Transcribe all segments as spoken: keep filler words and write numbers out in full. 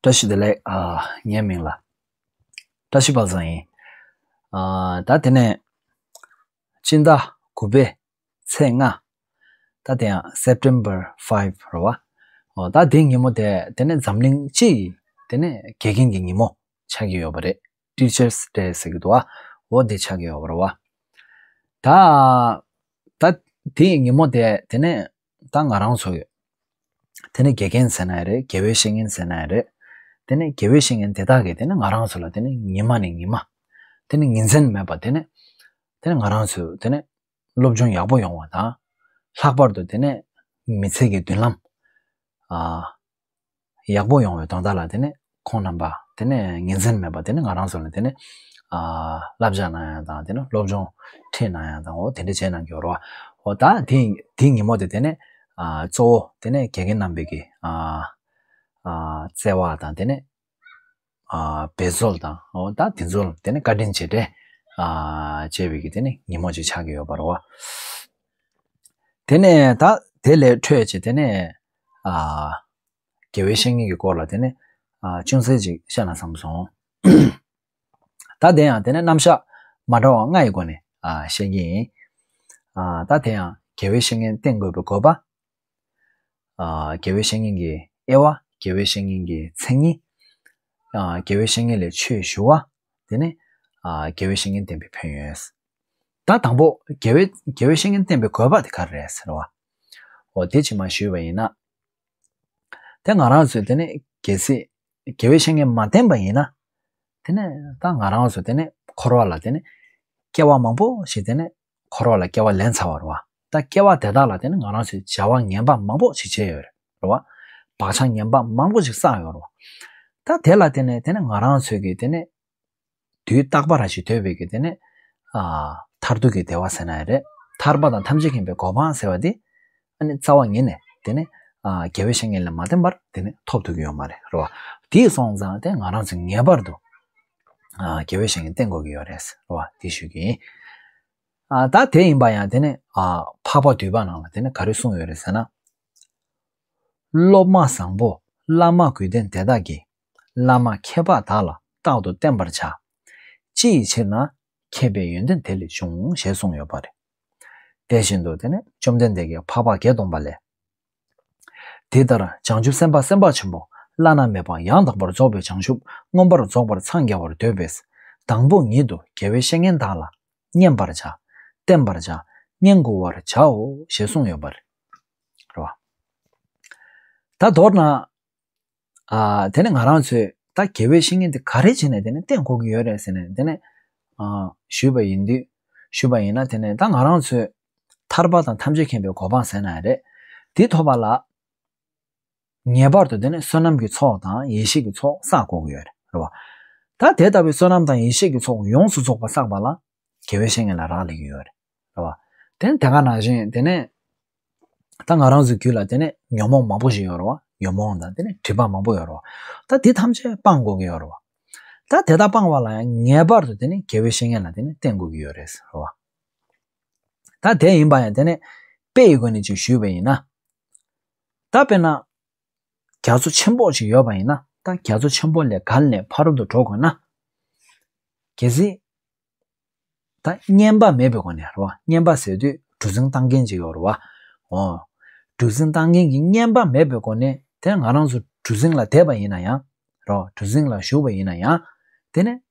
བཀྲ་ཤིས་བདེ་ལེགས། ཨ། ངའི་མིང་ལ་བཀྲ་ཤིས་དཔལ་བཟང་ཡིན། ཨ། ད་དེ་ནས་སྤྱི་ཟླ་དགུ་པའི་ཚེས་ལྔ། ད་དེ་ཡང་September five རེད་བ། ཨོ། ད་དེ་ཉིན་མོ་དེ་དེ་ནས་འཛམ་གླིང་སྤྱི་ཡི་དེ་ནས་དགེ་རྒན་གྱི་ཉིན་མོ་ཆགས་ཀྱི་ཡོད་པ་རེད། Teachers Day ཟེར་གྱི་འདུག་བ། འོ་དེ་ཆགས་ཀྱི་ཡོད་པ་རེད་བ། ད་ད་དེ་ཉིན་མོ་དེ་དེ་ནས་ད་ང་རང་ཚོ་ཡོད། དེ་ནས་དགེ་རྒན་ཟེར་ན་ཡང་རེད། དགེ་བའི་བཤེས་གཉེན་ཟེར་ན་ཡང་རེད། དེ་ནས་དགེ་བའི་བཤེས་གཉེན་དེ་དག་གིས་དེ་ནས་ང་རང་ཚོ་ལ་དེ་ནས་ཉི་མ་ནས་ཉི་མ། དེ་ནས་ཉིན་མཚན་མེད་པ་དེ་ནས་དེ་ནས་ང་རང་ཚོ་དེ་ནས་སློབ་སྦྱོང་ཡག་པོ་ཡོང་བ་དང་། ལྷག་པར་དུ་དེ་ནས་མི་ཚེ་གི་མདུན་ལམ། ཨ། ཡག་པོ་ཡོང་བའི་དོན་དག་ལ་དེ་ནས་ཁོང་རྣམ་པ་དེ་ནས་ཉིན་མཚན་མེད་པ་དེ་ནས་ང་རང་ཚོ་ལ་དེ་ནས། ཨ། བསླབ་བྱ་གནང་ཡག་དང་དེ་ནས་སློབ་སྦྱོང་ཁྲིད་གནང་ཡག་དང་འོ་དེ་འདྲ་བྱས་གནང་གི་ཡོད་རེད་བ། འོ་ད་དེ་དེ་ཉིན་མོ་དེ་དེ་ནས། ཨ། གཙོ་བོ་དེ་ནས་དགེ་རྒན་རྣམ་པས་ཀྱི། ཨ། ཨ། བརྩེ་བ་དང་དེ་ནས། ཨ། འབད་རྩོལ་དང་འོ་ད་དེ་ཚོ་ལ་དེ་ནས་བཀའ་དྲིན་རྗེས་དྲན། ཨ། བྱས་པའི་གི་དེ་ནས་ཉིན་མོ་ཅིག་ཆགས་ཀྱི་ཡོད་པ་རེད་བ། དེ་ནས་ད་དེ་ལས་འཕྲོས་བྱས་དེ་ནས། ཨ། དགེ་བའི་བཤེས་གཉེན་གྱི་སྐོར་ལ་དེ་ནས། ཨ། ཅུང་ཟད་ཅིག་བཤད་ན་བསམ་སོང་། ད་དེ་ཡང་དེ་ནས་རྣམ་གཞག་མ་འདྲ་བ་ལྔ་ཡི་སྒོ་ནས། ཨ། བཤད་ཀྱི་ཡིན། ཨ། ད་དེ་ཡང་དགེ་བའི་བཤེས་གཉེན་བསྟེན་དགོས་པའི་དགོས་པ། ཨ། དགེ་བའི་བཤེས་གཉེན་གྱི་དབྱེ་བ། དགེ་བའི་བཤེས་གཉེན་གྱི་མཚན་ཉིད། ཨ། དགེ་བའི་བཤེས་གཉེན་ལས་ཆོས་ཞུ་བ། དེ་ནས། ཨ། དགེ་བའི་བཤེས་གཉེན་བསྟེན་པའི་ཕན་ཡོན། ད་དང་པོ་དགེ་བའི་དགེ་བའི་བཤེས་གཉེན་བསྟེན་པའི་དགོས་པ་དེ་ག་རེ་རེད་ཟེར་བ། འོ་དེ་ཕྱི་མ་ཞུས་པ་ཡིན་ན། དེ་ང་རང་ཚོས་དེ་ནས་གལ་སྲིད་དགེ་བའི་བཤེས་གཉེན་མ་བསྟེན་པ་ཡིན་ན། དེ་ནས་ད་ང་རང་ཚོ་དེ་ནས་འཁོར་བ་ལ་དེ་ནས་སྐྱེ་བ་མང་པོ་ཞིག་དེ་ནས་འཁོར་བ་ལ་སྐྱེ་བ་ལེན་ཚར་བ་རེད་བ། ད་སྐྱེ་བ་དེ་དག་ལ་དེ་ནས་ང་རང་ཚོས་བྱ་བ་ངན་པ་མང་པོ་ཞིག་བྱས་ཡོད་རེད་བ། བག་ཆགས་ངན་པ་མང་པོ་ཞིག་བསགས་ཡོད་རེད་བ། ད་དེ་ལ་དེ་ནས་དེ་ནས་ང་རང་ཚོས་ཀྱི་དེ་ནས། དུས་རྟག་པ་རང་ཞིག་འདོད་པའི་གི་དེ་ནས། ཨ། མཐར་ཐུག་གི་བདེ་བ་ཟེར་ན་ཡང་རེད། ཐར་པ་དང་ཐམས་ཅད་མཁྱེན་པའི་གོ་འཕང་ཟེར་བ་དེ། ཨ་ནི་རྩ་བ་ཉིད་ནས་དེ་ནས། ཨ། དགེ་བའི་བཤེས་གཉེན་ལ་མ་བསྟེན་པར་དེ་ནས་ཐོབ་ཐུབ་ཀྱི་ཡོད་མ་རེད། རེད་བ། དེ་སོང་ཙང་དེ་ང་རང་ཚོས་ངེས་པར་དུ། ཨ། དགེ་བའི་བཤེས་གཉེན་བསྟེན་དགོས་ཀྱི་ཡོད་རེད། རེད་བ། དེ་ཞུ་གི་ཡིན། ཨ། ད་དེ་ཡིན་པ་ཡང་དེ་ནས། ཨ། འཕགས་པ་འདུས་པ་ནང་ལ་དེ་ནས་ག་རེ་གསུངས་ཡོད་རེད་ཟེར་ན། སློབ་མ་བཟང་པོ་བླ་མ་གུས་ལྡན་དེ་དག་གིས། བླ་མ་མཁས་པ་དག་ལ་རྟག་ཏུ་བསྟེན་པར་བྱ། ཅི་ཡི་ཕྱིར་ན་མཁས་པའི་ཡོན་ཏན་དེ་ལས་བྱུང་། ཞེས་གསུངས་ཡོད་པ་རེད། དེ་བཞིན་དུ་དེ་ནས་བཅོམ་ལྡན་འདས་ཀྱིས་འཕགས་པ་བརྒྱད་སྟོང་པ་ལས། དེ་ལྟར་བྱང་ཆུབ་སེམས་དཔའ་སེམས་དཔའ་ཆེན་པོ་བླ་ན་མེད་པ་ཡང་དག་པར་རྫོགས་པའི་བྱང་ཆུབ་མངོན་པར་རྫོགས་པར་འཚང་རྒྱ་བར་འདོད་པས། དང་པོ་ཉིད་དུ་དགེ་བའི་བཤེས་གཉེན་དག་ལ་བསྙེན་པར་བྱ། བསྟེན་པར་བྱ། བསྙེན་བཀུར་བར་བྱའོ། ཞེས་གསུངས་ཡོད་པ་རེད། རེད་བ། ད་མདོར་ན། ཨ། དེ་ནས་ང་རང་ཚོས་ད་དགེ་བའི་བཤེས་གཉེན་དེ་ག་རེ་བྱས་ནས་དེ་ནས་བསྟེན་དགོས་ཀྱི་ཡོད་རེད་ཟེར་ནས་དེ་ནས། ཨ། ཞུས་པ་ཡིན་དུས། ཞུས་པ་ཡིན་ན་དེ་ནས་ད་ང་རང་ཚོས་ཐར་པ་དང་ཐམས་ཅད་མཁྱེན་པའི་གོ་འཕང་ཟེར་ན་ཡང་རེད། དེ་ཐོབ་པ་ལ། ངེས་པར་དུ་དེ་ནས་བསོད་ནམས་ཀྱི་ཚོགས་དང་ཡེ་ཤེས་ཀྱི་ཚོགས་བསགས་དགོས་ཀྱི་ཡོད་རེད། རེད་བ། ད་དེ་ལྟ་བུའི་བསོད་ནམས་དང་ཡེ་ཤེས་ཀྱི་ཚོགས་ཡོངས་སུ་རྫོགས་པ་བསགས་པ་ལ་དགེ་བའི་བཤེས་གཉེན་ལ་རག་ལས་ཀྱི་ཡོད་རེད། རེད་བ། དེ་ནས་དེ་ག་ནང་བཞིན་དེ་ནས། ད་ང་རང་ཚོའི་རྒྱུད་ལ་དེ་ནས་ཉོན་མོངས་མང་པོ་ཞིག་ཡོད་རེད་བ། ཉོན་མོངས་དང་དེ་ནས་སྒྲིབ་པ་མང་པོ་ཡོད་རེད་བ། ད་དེ་ཐམས་ཅད་སྤང་དགོས་ཀྱི་ཡོད་རེད་བ། ད་དེ་དག་སྤང་བ་ལ་ཡང་ངེས་པར་དུ་དེ་ནས་དགེ་བའི་བཤེས་གཉེན་ལ་དེ་ནས་བསྟེན་དགོས་ཀྱི་ཡོད་རེད། རེད་བ། ད་དེ་ཡིན་པ་ཡང་དེ་ནས་དཔེ་ཡི་སྒོ་ནས་ཅིག་ཞུས་པ་ཡིན་ན། ད་དཔེར་ན། རྒྱ་མཚོ་ཆེན་པོ་ཞིག་ཡོད་པ་ཡིན་ན། ད་རྒྱ་མཚོ་ཆེན་པོ་ལས་བརྒལ་ནས་ཕ་རོལ་ཏུ་འགྲོ་དགོས་ན། གལ་སྲིད། ད་བསྙེན་པ་མེད་པའི་སྒོ་ནས་རེད་བ། བསྙེན་པ་ཟེར་དུས་གྲུ་གཟིངས་བཏང་མཁན་ཅིག་ཡོད་རེད་བ། འོ། གྲུ་གཟིངས་བཏང་མཁན་གྱི་བསྙེན་པ་མེད་པའི་སྒོ་ནས་དེ་ང་རང་ཚོ་གྲུ་གཟིངས་ལ་བསྡད་པ་ཡིན་ན་ཡང་། རེད་བ། གྲུ་གཟིངས་ལ་བཞུགས་པ་ཡིན་ན་ཡང་། དེ་ནས་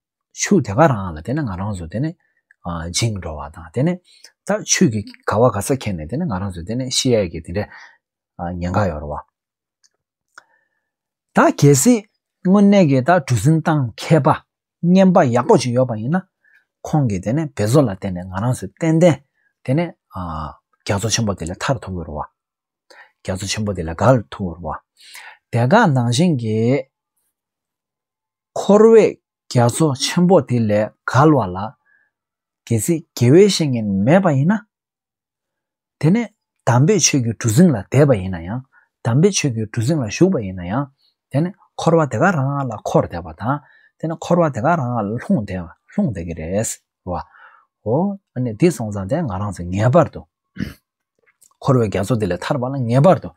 ཆུ་དེ་ག་རང་ལ་དེ་ནས་ང་རང་ཚོ་དེ་ནས། ཨ། འཇིང་འགྲོ་བ་དང་དེ་ནས། ད་ཆུ་གི་ག་བ་ག་ས་ཁྱེར་ནས་དེ་ནས་ང་རང་ཚོ་དེ་ནས་ཤི་ཡས་ཀྱི་དེ་འདྲའི། ཨ། ཉེན་ཁ་ཡོད་རེད་བ། ད་གལ་སྲིད་དངོས་གནས་ཀྱི་ད་གྲུ་གཟིངས་བཏང་མཁས་པ། བསྙེན་པ་ཡག་པོ་ཅིག་ཡོད་པ་ཡིན་ན། ཁོང་གིས་དེ་ནས་འབད་རྩོལ་ལ་བརྟེན་ནས་ང་རང་ཚོས་ཏན་ཏན། དེ་ནས། ཨ། རྒྱ་མཚོ་ཆེན་པོ་དེ་ལས་ཐར་ཐུབ་ཀྱི་རེད་བ། རྒྱ་མཚོ་ཆེན་པོ་དེ་ལས་བརྒལ་ཐུབ་ཀྱི་རེད་བ། དེ་ག་ནང་བཞིན་གྱི། འཁོར་བའི་རྒྱ་མཚོ་ཆེན་པོ་དེ་ལས་བརྒལ་བ་ལ། གལ་སྲིད་དགེ་བའི་བཤེས་གཉེན་མེད་པ་ཡིན་ན། དེ་ནས་དམ་པའི་ཆོས་ཀྱི་གྲུ་གཟིངས་ལ་བསྡད་པ་ཡིན་ན་ཡང་། དམ་པའི་ཆོས་ཀྱི་གྲུ་གཟིངས་ལ་བཞུགས་པ་ཡིན་ན་ཡང་། དེ་ནས་འཁོར་བ་དེ་ག་རང་ལ་འཁོར་བསྡད་པ་དང་། དེ་ནས་འཁོར་བ་དེ་ག་རང་ལ་ལྷུང་བསྡད་པ། ལྷུང་བསྡད་ཀྱི་རེད་བ། འོ། ཨ་ནི་དེ་སོང་ཙང་དེ་ང་རང་ཚོས་ངེས་པར་དུ། འཁོར་བའི་རྒྱ་མཚོ་དེ་ལས་ཐར་བ་ལ་ངེས་པར་དུ།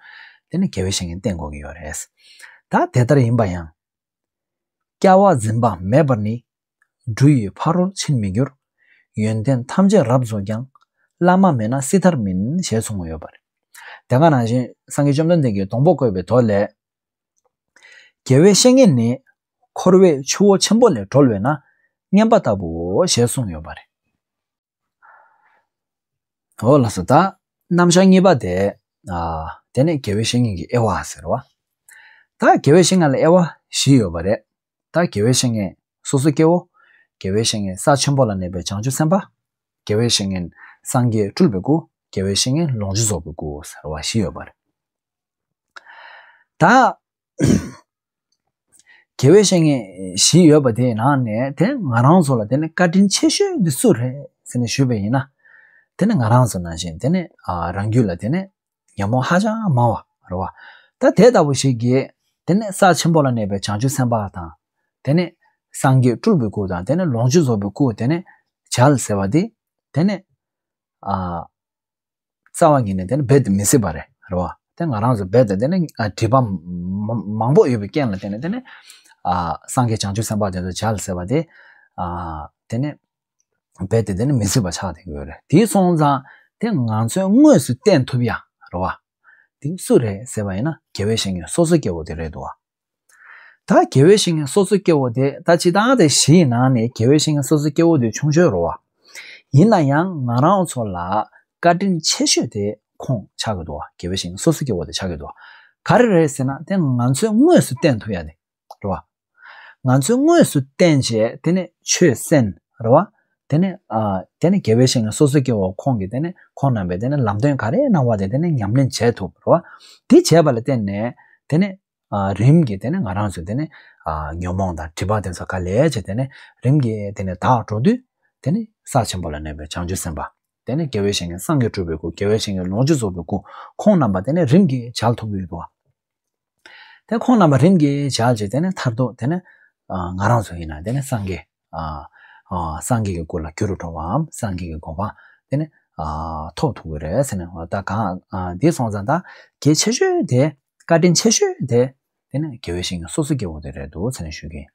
དེ་ནི་དགེ་བའི་བཤེས་གཉེན་བསྟེན་དགོས་ཀྱི་ཡོད་རེད། ད་དེ་ལྟར་ཡིན་པ་ཡང་། སྐྱ་བ་འཛིན་པ་མེད་པར་ནི། འབྲུ་ཡི་ཕ་རོལ་ཕྱིན་མི་འགྱུར། ཡོན་ཏན་ཐམས་ཅད་རབ་རྫོགས་ཀྱང་། བླ་མ་མེད་ན་སྲིད་མཐར་མིན། ཞེས་གསུངས་ཡོད་པ་རེད། དེ་ག་ནང་བཞིན་སངས་རྒྱས་བཅོམ་ལྡན་འདས་ཀྱིས་སྡོང་པོ་བཀོད་པའི་མདོ་ལས། དགེ་བའི་བཤེས་གཉེན་ནི། འཁོར་བའི་ཆུ་བོ་ཆེན་པོ་ལས་སྒྲོལ་བས་ན། མཉན་པ་ལྟ་བུའོ། ཞེས་གསུངས་ཡོད་པ་རེད། འོ་ལགས་སོ། ད་རྣམ་གཞག་གཉིས་པ་དེ། ཨ། དེ་ནས་དགེ་བའི་བཤེས་གཉེན་གྱི་དབྱེ་བ་ཟེར་བ། ད་དགེ་བའི་བཤེས་གཉེན་ལ་དབྱེ་བ་བཞི་ཡོད་པ་རེད། ད་དགེ་བའི་བཤེས་གཉེན་སོ་སོ་སྐྱེ་བོ། དགེ་བའི་བཤེས་གཉེན་ས་ཆེན་པོ་ལ་གནས་པའི་བྱང་ཆུབ་སེམས་དཔའ། དགེ་བའི་བཤེས་གཉེན་སངས་རྒྱས་སྤྲུལ་པའི་སྐུ། དགེ་བའི་བཤེས་གཉེན་ལོངས་སྤྱོད་རྫོགས་པའི་སྐུ་ཟེར་བ་བཞི་ཡོད་པ་རེད། ད། དགེ་བའི་བཤེས་གཉེན་བཞི་ཡོད་པ་དེའི་ནང་ནས་དེ་ང་རང་ཚོ་ལ་དེ་ནི་བཀའ་དྲིན་ཆེ་ཤོས་འདི་སུ་རེད་ཟེར་ནས་ཞུས་པ་ཡིན་ན། དེ་ནི་ང་རང་ཚོ་ནང་བཞིན་དེ་ནི་ཨ་རང་རྒྱུད་ལ་དེ་ནི་ཉོན་མོངས་ཧ་ཅང་མང་བ་རེད་བ། ད་དེ་ལྟ་བུ་ཞིག་གིས་དེ་ནི་ས་ཆེན་པོ་ལ་གནས་པའི་བྱང་ཆུབ་སེམས་དཔའ་དང་། དེ་ནི་སངས་རྒྱས་སྤྲུལ་པའི་སྐུ་དང་དེ་ནི་ལོངས་སྤྱོད་རྫོགས་པའི་སྐུ་དེ་ནི་མཇལ་ཟེར་བ་དེ་དེ་ནི་ཨ། རྩ་བ་ཉིད་ནས་དེ་ནི་རྦད་དེ་མི་སྲིད་པ་རེད། རེད་བ། དེ་ང་རང་ཚོ་རྦད་དེ་དེ་ནི་ཨ་སྒྲིབ་པ་མ་མང་པོ་ཡོད་པའི་རྐྱེན་ལ་བརྟེན་ནས་དེ་ནི་ཨ་སངས་རྒྱས་བྱང་ཆུབ་སེམས་དཔའ་དེ་ཚོ་མཇལ་ཟེར་བ་དེ་ཨ་དེ་ནི་རྦད་དེ་དེ་ནི་མི་སྲིད་པ་ཆགས་བསྡད་ཀྱི་ཡོད་རེད། དེ་སོང་ཙང་དེ་ང་ཚོས་དངོས་སུ་བསྟན་ཐུབ་ཡ་རེད་བ། དེ་སུ་རེད་ཟེར་བ་ཡིན་ན་དགེ་བའི་བཤེས་གཉེན་སོ་སོ་སྐྱེ་བོ་དེ་རེད་འདུག་བ། ད་དགེ་བའི་བཤེས་གཉེན་སོ་སོ་སྐྱེ་བོ་དེ་ད་སྤྱིར་བཏང་དེ་བཞིའི་ནང་ནས་དགེ་བའི་བཤེས་གཉེན་སོ་སོ་སྐྱེ་བོ་དེ་ཆུང་ཤོས་རེད་བ། ཡིན་ན་ཡང་ང་རང་ཚོ་ལ་བཀའ་དྲིན་ཆེ་ཤོས་དེ་ཁོང་ཆགས་ཀྱི་འདུག་བ། དགེ་བའི་བཤེས་གཉེན་སོ་སོ་སྐྱེ་བོ་དེ་ཆགས་ཀྱི་འདུག་བ། ག་རེ་རེད་ཟེར་ན་དེ་ང་ཚོས་དངོས་སུ་བསྟན་ཐུབ་ཡ་དེ་རེད་བ། ང་ཚོས་དངོས་སུ་བསྟན་བྱས་དེ་ནས་ཆོས་གསན་རེད་བ། དེ་ནས་ཨ་དེ་ནས་དགེ་བའི་བཤེས་གཉེན་སོ་སོ་སྐྱེ་བོ་ཁོང་གིས་དེ་ནས་ཁོང་རྣམ་པས་དེ་ནས་ལམ་སྟོན་ག་རེ་གནང་བ་དེ་དེ་ནས་ཉམས་ལེན་བྱས་ཐུབ་རེད་བ། དེ་བྱས་པ་ལ་བརྟེན་ནས་དེ་ནས་ཨ་རིམ་གྱིས་དེ་ནས་ང་རང་ཚོའི་དེ་ནས་ཨ་ཉོན་མོངས་དང་སྒྲིབ་པ་དེ་ཚོ་ག་ལས་བྱས་དེ་ནས་རིམ་གྱིས་དེ་ནས་དག་འགྲོ་དུས་དེ་ནས་ས་ཆེན་པོ་ལ་གནས་པའི་བྱང་ཆུབ་སེམས་དཔའ། དེ་ནས་དགེ་བའི་བཤེས་གཉེན་སངས་རྒྱས་སྤྲུལ་པའི་སྐུ། དགེ་བའི་བཤེས་གཉེན་ལོངས་སྤྱོད་རྫོགས་པའི་སྐུ། ཁོང་རྣམ་པ་དེ་ནས་རིམ་གྱིས་མཇལ་ཐུབ་ཀྱི་ཡོད་དོ། དེ་ཁོང་རྣམ་པ་རིམ་གྱིས་མཇལ་རྗེས་དེ་ནས་མཐར་ཐུག་དེ་ནས་ཨ་ང་རང་ཚོ་ཡིན་ན་དེ་ནས་སངས་རྒྱས་ཨ་ཨ་སངས་རྒྱས་ཀྱི་སྐུ་ལ་གྱུར་འགྲོ་བའམ་སངས་རྒྱས་ཀྱི་གོ་འཕང་དེ་ནས་ཨ་ཐོབ་ཐུབ་ཀྱི་རེད་ཟེར་ནས། ད་གང་ཨ་འདི་སོང་ཙང་ད་གལ་ཆེ་ཤོས་དེ་བཀའ་དྲིན་ཆེ་ཤོས་དེ་དེ་ནས་དགེ་བའི་བཤེས་གཉེན་སོ་སོ་སྐྱེ་བོ་དེ་རེད་འདུག་ཟེར་ནས་ཞུ་གི་ཡིན།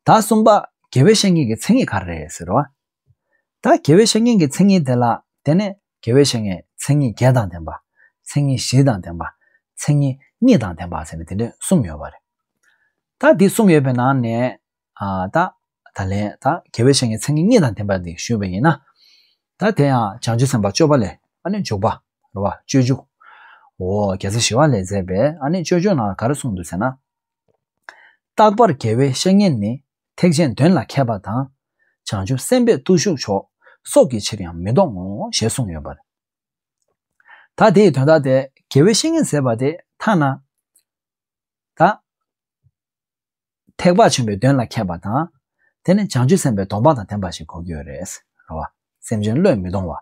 ད་གསུམ་པ། དགེ་བའི་བཤེས་གཉེན་གྱི་མཚན་ཉིད་ག་རེ་རེད་ཟེར་བ། ད་དགེ་བའི་བཤེས་གཉེན་གྱི་མཚན་ཉིད་དེ་ལ་དེ་ནས་དགེ་བའི་བཤེས་གཉེན་མཚན་ཉིད་བརྒྱད་དང་ལྡན་པ། མཚན་ཉིད་བཞི་དང་ལྡན་པ། མཚན་ཉིད་གཉིས་དང་ལྡན་པ་ཟེར་ནས་དེ་འདྲ་གསུམ་ཡོད་པ་རེད། ད་འདི་གསུམ་ཡོད་པའི་ནང་ནས་ཨ་ད་ད་ལན་ད་དགེ་བའི་བཤེས་གཉེན་མཚན་ཉིད་གཉིས་དང་ལྡན་པ་འདི་ཞུས་པ་ཡིན་ན། ད་དེ་ཡང་བྱང་ཆུབ་སེམས་དཔའ་སྤྱོད་པ་ལས་ཨ་ནི་འཇུག་པ་རེད་བ། སྤྱོད་འཇུག་འོ་རྒྱལ་སྲས་ཞི་བ་ལྷས་མཛད་པའི་ཨ་ནི་སྤྱོད་འཇུག་ནང་ལ་ག་རེ་གསུངས་འདུག་ཟེར་ན། རྟག་པར་དགེ་བའི་བཤེས་གཉེན་ནི། ཐེག་ཆེན་དོན་ལ་མཁས་པ་དང་། བྱང་ཆུབ་སེམས་དཔས་བརྟུལ་ཞུགས་མཆོག་སྲོག་གི་ཕྱིར་ཡང་མི་གཏོང་ངོ་ཞེས་གསུངས་ཡོད་པ་རེད། ད་དེའི་དོན་དག་དེ་དགེ་བའི་བཤེས་གཉེན་ཟེར་བ་དེ་ཐ་ན་ད་ཐེག་པ་ཆེན་པོའི་དོན་ལ་མཁས་པ་དང་། དེ་ནི་བྱང་ཆུབ་སེམས་དཔའི་སྡོམ་པ་དང་ལྡན་པ་ཞིག་དགོས་ཀྱི་ཡོད་རེད། རེད་བ། སེམས་ཅན་བློས་མི་གཏོང་བ།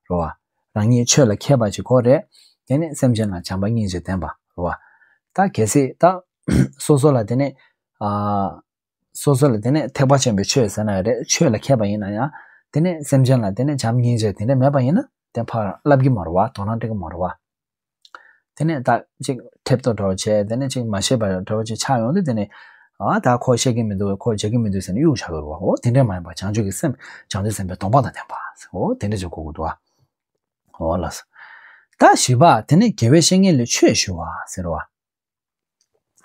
རེད་བ། རང་ཉིད་ཆོས་ལ་མཁས་པ་ཞིག་དགོས་རེད། དེ་ནི་སེམས་ཅན་ལ་བྱམས་པ་སྙིང་རྗེ་ལྡན་པ། རེད་བ། ད་གལ་སྲིད་ད་སོ་སོ་ལ་དེ་ནི་ཨ། སོ་སོ་ལ་དེ་ནས་ཐེག་པ་ཆེན་པོའི་ཆོས་ཟེར་ན་རེད། ཆོས་ལ་མཁས་པ་ཡིན་ན་ཡང་དེ་ནས་སེམས་ཅན་ལ་དེ་ནས་བྱམས་སྙིང་རྗེ་དེ་འདྲ་མེད་པ་ཡིན་ན་དེ་ཕར་བསླབ་ཀྱི་མ་རེད་བ། དོ་སྣང་སྤྲད་ཀྱི་མ་རེད་བ། དེ་ནས་ད་ཅིག་ཁྲེབ་ཏོ་འདྲ་བོ་བྱས། དེ་ནས་ཅིག་མ་ཤེས་པ་འདྲ་བོ་ཅིག་ཆགས་ཡོང་དུས་དེ་ནས་ཨ་ད་ཁོ་ཤེས་ཀྱི་མི་འདུག་ཁོ་བྱེད་ཀྱི་མི་འདུག་ཟེར་ནས་གཡུག་བཞག་གི་རེད་བ། འོ་དེ་འདྲ་མ་ཡིན་པ་བྱང་ཆུབ་ཀྱི་སེམས་བྱང་ཆུབ་སེམས་དཔའི་སྡོམ་པ་དང་ལྡན་པ། འོ་དེ་འདྲ་ཅིག་དགོས་ཀྱི་འདུག་བ། འོ་ལགས་སོ། ད་བཞི་པ། དེ་ནས་དགེ་བའི་བཤེས་གཉེན་ལས་ཆོས་ཞུ་བ་ཟེར་བ།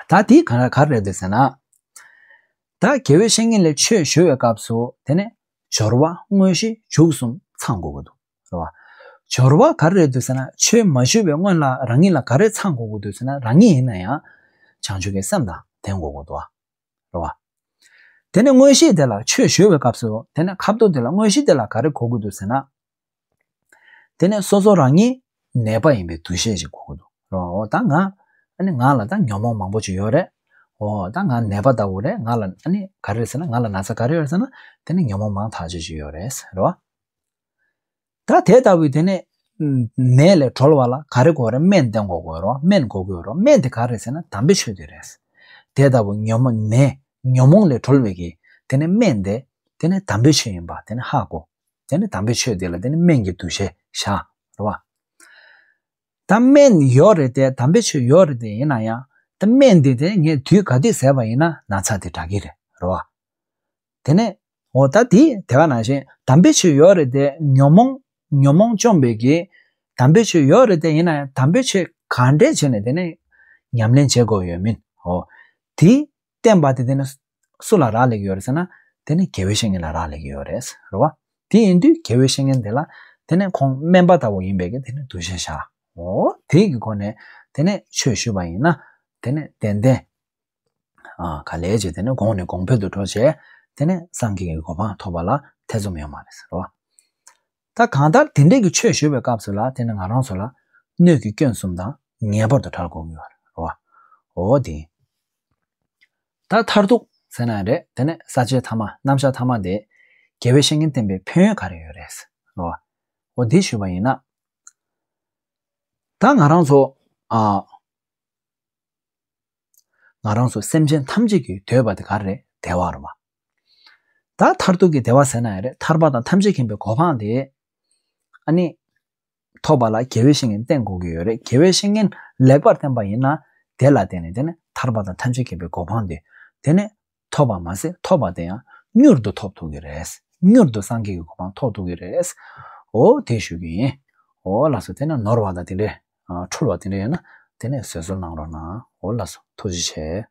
ད་དེ་ག་རེ་ག་རེ་རེད་འདུག་ཟེར་ན། ད་དགེ་བའི་བཤེས་གཉེན་ལས་ཆོས་ཞུ་བའི་སྐབས་སུ་དེ་ནས་སྦྱོར་བ་དངོས་གཞི་མཇུག་གསུམ་ཚང་དགོས་ཀྱི་འདུག་རེད་བ། སྦྱོར་བ་ག་རེ་རེད་འདུག་ཟེར་ན། ཆོས་མ་ཞུ་བའི་སྔོན་ལ་རང་ཉིད་ལ་ག་རེ་ཚང་དགོས་ཀྱི་འདུག་ཟེར་ན། རང་ཉིད་ཡིན་ན་ཡང་བྱང་ཆུབ་ཀྱི་སེམས་དང་ལྡན་དགོས་ཀྱི་འདུག་རེད་བ། དེ་ནས་དངོས་གཞི་དེ་ལ་ཆོས་ཞུ་བའི་སྐབས་སུ་དེ་ནས་ཁ་ཐུག་དེ་ལ་དངོས་གཞི་དེ་ལ་ག་རེ་དགོས་ཀྱི་འདུག་ཟེར་ན། དེ་ནས་སོ་སོ་རང་ཉིད་ནད་པ་ཡིན་པའི་འདུ་ཤེས་ཤིག་དགོས་ཀྱི་འདུག་རོ། འོ་ད་ང་ཨ་ནི་ང་ལ་ད་ཉོན་མོངས་མང་པོ་ཅིག་ཡོད་རེད། འོ་ད་ང་ནད་པ་ལྟ་བུ་རེད། ང་ལ་ཨ་ནི་ག་རེ་རེད་ཟེར་ན། ང་ལ་ན་ཚ་ག་རེ་ཡོད་རེད་ཟེར་ན། དེ་ནི་ཉོན་མོངས་མང་དག་ཅིག་ཅིག་ཡོད་རེད་རོ། ད་དེ་ལྟ་བུའི་དེ་ནས་ནད་ལས་གྲོལ་བ་ལ་ག་རེ་དགོས་རེད། སྨན་བསྟེན་དགོས་ཀྱི་ཡོད་རོ། སྨན་དེ་ག་རེ་རེད་ཟེར་ན་དམ་པའི་ཆོས་དེ་རེད། དེ་ལྟ་བུ་ཉོན་མོངས་ནད་ཉོན་མོངས་ལས་གྲོལ་བའི་གི་དེ་ནས་སྨན་དེ་དེ་ནས་དམ་པའི་ཆོས་ཡིན་པ་དེ་ནས་ཧ་གོ། དེ་ནས་དམ་པའི་ཆོས་དེ་ལ་དེ་ནས་སྨན་གྱི་འདུ་ཤེས་བཞག་རེད་བ། ད་སྨན་ཡོད་རེད་དེ། དམ་པའི་ཆོས་ཡོད་རེད་དེ། ཡིན་ན་ཡང་ ད་སྨན་འདི་དེ་ངས་དུས་ག་དུས་བཟས་པ་ཡིན་ན་ན་ཚ་དེ་དྲག་གི་རེད། རེད་བ། དེ་ནས་འོ་ད་དེ་དེ་ག་ནང་བཞིན་དམ་པའི་ཆོས་ཡོད་རེད་དེ། ཉོན་མོངས་ཉོན་མོངས་བཅོམ་པའི་གི་དམ་པའི་ཆོས་ཡོད་རེད་དེ། ཡིན་ན་ཡང་དམ་པའི་ཆོས་ག་འདྲས་བྱས་ནས་དེ་ནས་ཉམས་ལེན་བྱེད་དགོས་ཡོད་མིན། འོ་དེ་བསྟན་པ་དེ་དེ་ནས་སུ་ལ་རག་ལས་ཀྱི་ཡོད་རེད་ཟེར་ན། དེ་ནི་དགེ་བའི་བཤེས་གཉེན་ལ་རག་ལས་ཀྱི་ཡོད་རེད། རེད་བ། དེ་ཡིན་དུས་དགེ་བའི་བཤེས་གཉེན་དེ་ལ་དེ་ནས་ཁོང་སྨན་པ་ལྟ་བུ་ཡིན་པའི་གི་དེ་ནས་འདུ་ཤེས་བཞག་འོ་དེ་གི་སྒོ་ནས་དེ་ནས་ཆོས་ཞུས་པ་ཡིན་ན་དེ་ནས་ཏན་ཏན་ཨ་ག་ལེ་བྱས་དེ་ནས་གོང་ནས་གོང་འཕེལ་དུ་འགྲོ་བྱས། དེ་ནས་སངས་རྒྱས་ཀྱི་གོ་འཕང་ཐོབ་པ་ལ་ཐེ་ཚོམ་ཡོད་མ་རེད་ཟེར་བ། ད་གང་ལྟར་དེ་འདྲས་ཀྱི་ཆོས་ཞུ་བའི་སྐབས་སུ་ལ་དེ་ནི་ང་རང་ཚོ་ལ་སྣོད་ཀྱི་སྐྱོན་གསུམ་དང་ངེས་པར་དུ་བྲལ་དགོས་ཀྱི་ཡོད་རེད་བ། འོ་དེ་ད་མཐར་ཐུག་ཟེར་ན་རེད། དེ་ནས་ས་བཅད་ཐ་མ་རྣམ་གཞག་ཐ་མ་དེ་དགེ་བའི་བཤེས་གཉེན་བསྟེན་པའི་ཕན་ཡོན་ག་རེ་ཡོད་རེད་ཟེར་བ། འོ་དེ་ཞུས་པ་ཡིན་ན། ད་ང་རང་ཚོ་ཨ། ང་རང་ཚོ་སེམས་ཅན་ཐམས་ཅད་ཀྱི་འདོད་པ་དེ་ག་རེ་རེད། བདེ་བ་རེད་བ། ད་མཐར་ཐུག་གི་བདེ་བ་ཟེར་ན་ཡང་རེད། ཐར་པ་དང་ཐམས་ཅད་མཁྱེན་པའི་གོ་འཕང་དེ་ཨ་ནི་ཐོབ་པ་ལ་དགེ་བའི་བཤེས་གཉེན་བསྟེན་དགོས་ཀྱི་ཡོད་རེད། དགེ་བའི་བཤེས་གཉེན་ལེགས་པར་བསྟེན་པ་ཡིན་ན་དེ་ལ་བརྟེན་ནས་དེ་ནི་ཐར་པ་དང་ཐམས་ཅད་མཁྱེན་པའི་གོ་འཕང་དེ་དེ་ནི་ཐོབ་པ་མ་ཟད་ཐོབ་པ་དེ་ཡང་མྱུར་དུ་ཐོབ་ཐུབ་ཀྱི་རེད། མྱུར་དུ་སངས་རྒྱས་ཀྱི་གོ་འཕང་ཐོབ་ཐུབ་ཀྱི་རེད། འོ་དེ་ཞུ་གི་ཡིན། འོ་ལགས་སོ། དེ་ནི་ནོར་བ་དང་དེ་འདྲས་ཨ་འཁྲུལ་བ་དེ་འདྲས་ཡོད་ན་དེ་ནས་བཟོད་གསོལ་གནང་རོགས་གནང་། འོ་ལགས་སོ། ཐུགས་རྗེ་ཆེ།